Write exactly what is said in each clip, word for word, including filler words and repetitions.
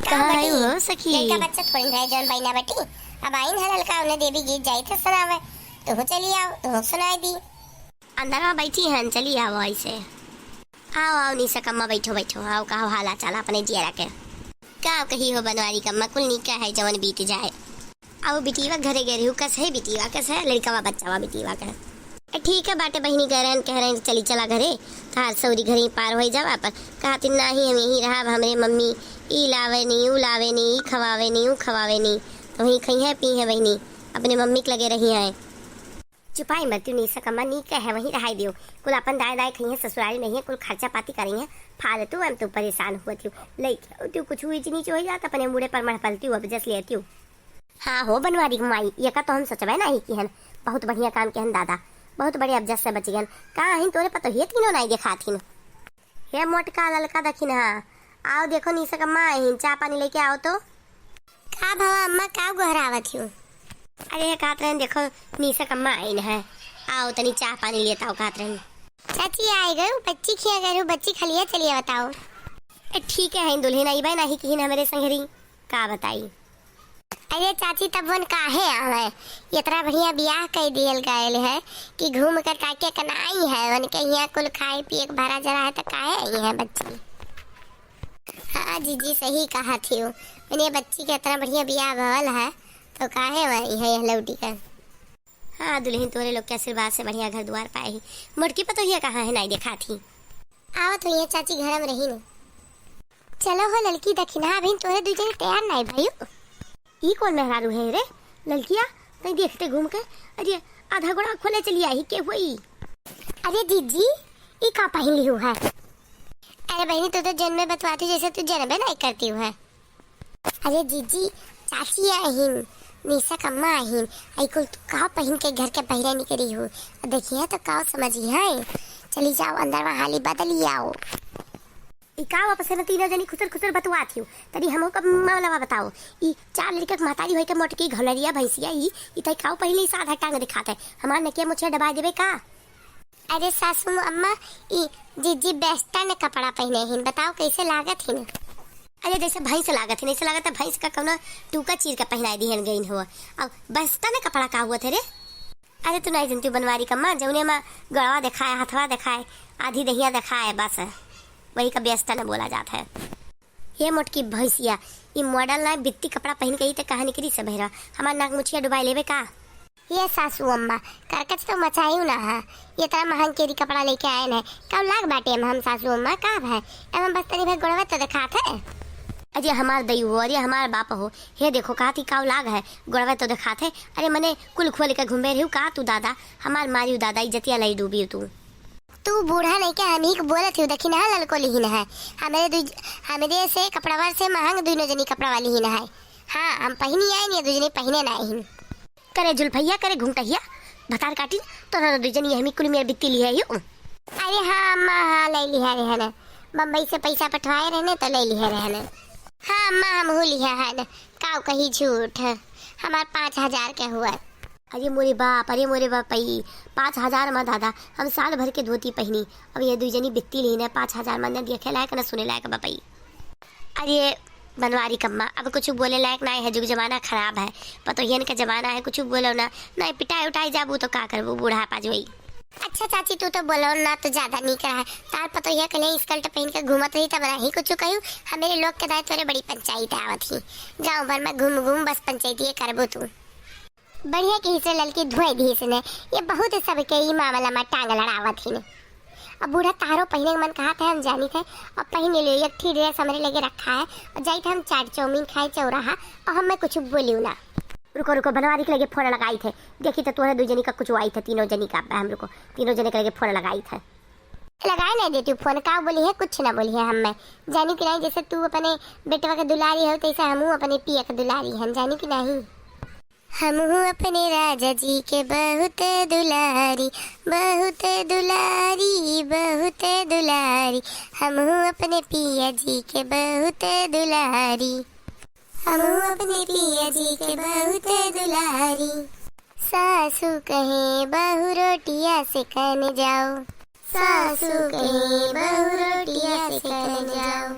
कहाँ बटी? आयु हो सखी? लड़का बच्चा थोड़ी रहे जौन बहिना बटी। अब आइन है ललका, उन्हें देवी गीत जाई थे सुनावे। तू चली आओ, तू सुनाई दी। अंदर में बैठी हन, चली आओ ऐसे। आओ, आओ निशा कम्मा, बैठो, बैठो। आओ, कहो हाला चाल अपने जियरा के। का कही हो बनवारी कम्मा, कुल निका है जवन बीत जाए। आओ बिटीवा घरे गए रहू, कस है बिटीवा, कस है लड़कावा बच्चावा बिटीवा का? ए, ठीक है बाटे बहिनी, कह रहे हैं, कह रहे हैं, चली चला घरे, तहार सौरी घरे ही पार होई जावा, पर कहती नाही हम यहीं रहब, हमरे मम्मी ई लावे नी, ऊ लावे नी, ई खवावे नी, ऊ खवावे नी, तो वहीं खई है पी है बहिनी, अपने मम्मी के लगे रही है। चुपाई मत दियो निशा कम्मा, नीक है वहीं रहाई दियो, कुल अपन दाए दाए खई है, ससुरारी नहीं है, कुल खर्चा पाती करी है, फालतू हम तू परेशान हुआ थियो, लइके तू कुछ ऊंच नीच हो जात, अपने मुड़े पर मढ़ पलती हो, अब जस लेती हो। हाँ हो बनवारी के माई, ये का तो हम सोचबे नाही किहन। बहुत बढ़िया काम किहन दादा, बहुत बढ़िया, अब जस से बची गन। का हिन तोरे पतोहिए तीनों नाही देखात हिन। हे मोटका ललका दखिन हा, आओ देखो निशा कम्मा आइन, चाह पानी लेके आओ तो। का भवा अम्मा, का गोहरावत हो? अरे कहत रहन देखो निशा कम्मा आइन है, आओ तनी चाह पानी लेत आओ कहत रहन। चाची आए गए, बच्ची खिया गए, बच्ची खलिया चलिए बताओ। ए, ठीक है, दुल्हन आई बा नाही किहन हमरे संघरी, का बताई। अरे चाची, तब वन काहे आवे? इतना बढ़िया बियाह कई दियल गयल है कि घूम कर ताके कनाई है, वन के यहाँ कुल खाए पिए के भरा जरा है, तो काहे आई है बच्ची? हाँ जीजी, सही कहा थी हो, उन्हें बच्ची के इतना बढ़िया बियाह भवल है, तो काहे आई है यह लौटी का? हाँ दुल्हन, तोरे लोग के आशीर्वाद से बढ़िया घर द्वार पाए ही। मोटकी पतोहिया कहाँ है, नाही देखा थी। आवत हुई है चाची, घर में रही न। चलो हो ललकी दखिना, अभी तोरे दुई जने तैयार नाही भयो। ई कौन मेहरारू है रे ललकिया? तई देखते घूम के, अरे आधा गोड़ा खोले चली आई के हुई। अरे जीजी, ई का पहन ली है? अरे बहनी, तू तो जन्मे बतवाती जैसे तू जनबे नाही करती है। अरे जीजी, चाची आहिन, निशा कम्मा आहिन, आई कुल तू का पहन के घर के बहिरा निकली हो? देखिए तो का समझी है। चली जाओ अंदर में हाली बदली आओ। ई का वापस है ना, तीनों जनी खुसर खुसर बतुआत हियो। तनी हमहू का मामला बताओ। ई चार लड़के के महतारी होई के मोटकी घनरिया भैंसिया ई, ई तई काऊ पहले ई साधा टांग दिखात है। हमार नकिया मुछिया दबा देबे का? अरे सासू अम्मा, ई जीजी western कपड़ा पहने हिन, बताओ कैसे लागत हिन? अरे जैसे भैंस लागत हिन, ऐसे लागत है भैंस का कौनो टूका चीर के पहनाई दिहन गईन हो। अब western कपड़ा का हुआ थे रे? अरे तू नाही जनती बनवारी कम्मा, जौने मा गड़वा दिखाए, हथवा दिखाए, आधी दहिया दिखाए, बस वही का western बोला जात है। ये मोटकी भैंसिया, ई model ना बित्ती कपड़ा पहन के ई ते कहाँ निकली से बहरा? हमार नाक मुछिया डुबाई लेबे का? ये सासू अम्मा, करकच तो मचायू ना है। ये तरह महंग केरी कपड़ा लेके आए न, कब लाग बाटे एम हम सासू अम्मा, का है? एम बस तनी भर गोड़वा तो दिखात है। अरे हमार दई हो, अरे हमार बाप हो, हे देखो का थी काव लाग है, गोड़वा तो दिखात है। अरे मने कुल खोल के घूमे रहू का तू दादा, हमार मारियो दादा, इज्जतिया लाई डूबी तू। तू बूढ़ा नहीं के, हम ही के बोलत ही, देखी ना ललको लिहिन है। हमरे दुई, हमरे से कपड़ावर से महंग दुइनो जनी कपड़ा वाली ही ना है। हाँ, हम पहिनी आए नहीं, दुई जनी पहिने ना आइन। करे जुल्फैया, करे घुंघटहिया, भतार काटी, तोरा दुई जनी हमी कुल मेर बित्ती लिहे यू। अरे हाँ अम्मा, हाँ, ले लिहे रहे ना, बम्बई से पैसा पठवाए रहे ना, तो ले लिहे रहे ना। हाँ अम्मा, हम हो लिहे है ना, काव कही झूठ, हमार पाँच हजार के हुआ। अरे मोरे बाप, अरे मोरे बाप, ई पाँच हजार मा दादा, हम साल भर के धोती पहिनी। अब ये दुई जनी बित्ती लेना, पाँच हजार मा न देखे लायक, न सुने लायक बा पई। अरे बनवारी कम्मा, अब कुछ बोले लायक ना है, जुग जमाना खराब है, पतोहियन का जमाना है, कुछ बोलो ना, ना पिटाई उटाई जाबू तो का करबू, बुढ़ापा जोई। अच्छा चाची, तू तो बोलो ना तो ज्यादा नीक रहा। तार पतोहिया कले skirt पहन के घूमत रही तब नहीं कुछ कहू। हमरे लोग के दाए तोरे बड़ी पंचायत आवत ही। गाँव भर में घूम घूम बस पंचायतिये करबू तू। बढ़िया के हिस्से ललकी धोए दी हिस्से ने। ये बहुत सबके ई मामला में टांग लड़ावत ही ने। अब बूढ़ा तारो पहने के मन कहा था, हम जानी थे। अब पहन ले एक ठी dress हमरे लगे रखा है और जाई थे हम चाट चाउमीन खाए चौराहा और हमें कुछ बोलियो ना। रुको रुको, बनवारी के लगे फोन लगाई थे, देखी तो तोहरे दू जनी का कुछ आई थे, तीनों जनी का। हम रुको, तीनों जने के लगे फोन लगाई थे। लगाए नहीं देती फोन, का बोली है, कुछ ना बोली है हमें। जानी कि नहीं, जैसे तू अपने बेटवा के दुलारी हो तैसे हमहू अपने पिया के दुलारी हन, जानी कि नहीं। हमहू अपने राजा जी के बहुत दुलारी, बहुत दुलारी, बहुत दुलारी। हमहू अपने पिया जी के बहुत दुलारी। हमहू अपने पिया जी के बहुत दुलारी। सासू कहे बहू रोटिया सेकन जाओ। सासू कहे बहू रोटिया सेकन जाओ।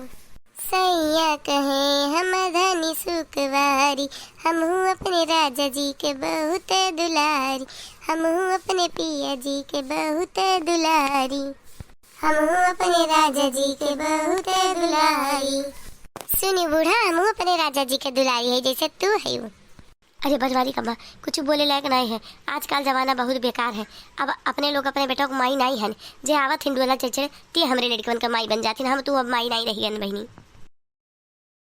सैया कहे हम धनी सुकवारी, हमहू अपने राजा जी के बहुत दुलारी, हमहू अपने पिया जी के बहुत दुलारी, हमहू अपने राजा जी के बहुत दुलारी। सुनी बूढ़ा, हमहू अपने राजा जी के दुलारी है जैसे तू है वो। अरे बजवारी कम्मा, कुछ बोले लायक नाहीं है। आजकल जमाना बहुत बेकार है। अब अपने लोग अपने बेटा को माई नाहीं हन, जे आवत हिंडुअला चेचड़े, ते हमरे लड़कवन का माई बन जातिन। हम तू अब माई नाहीं रही हन बहिनी।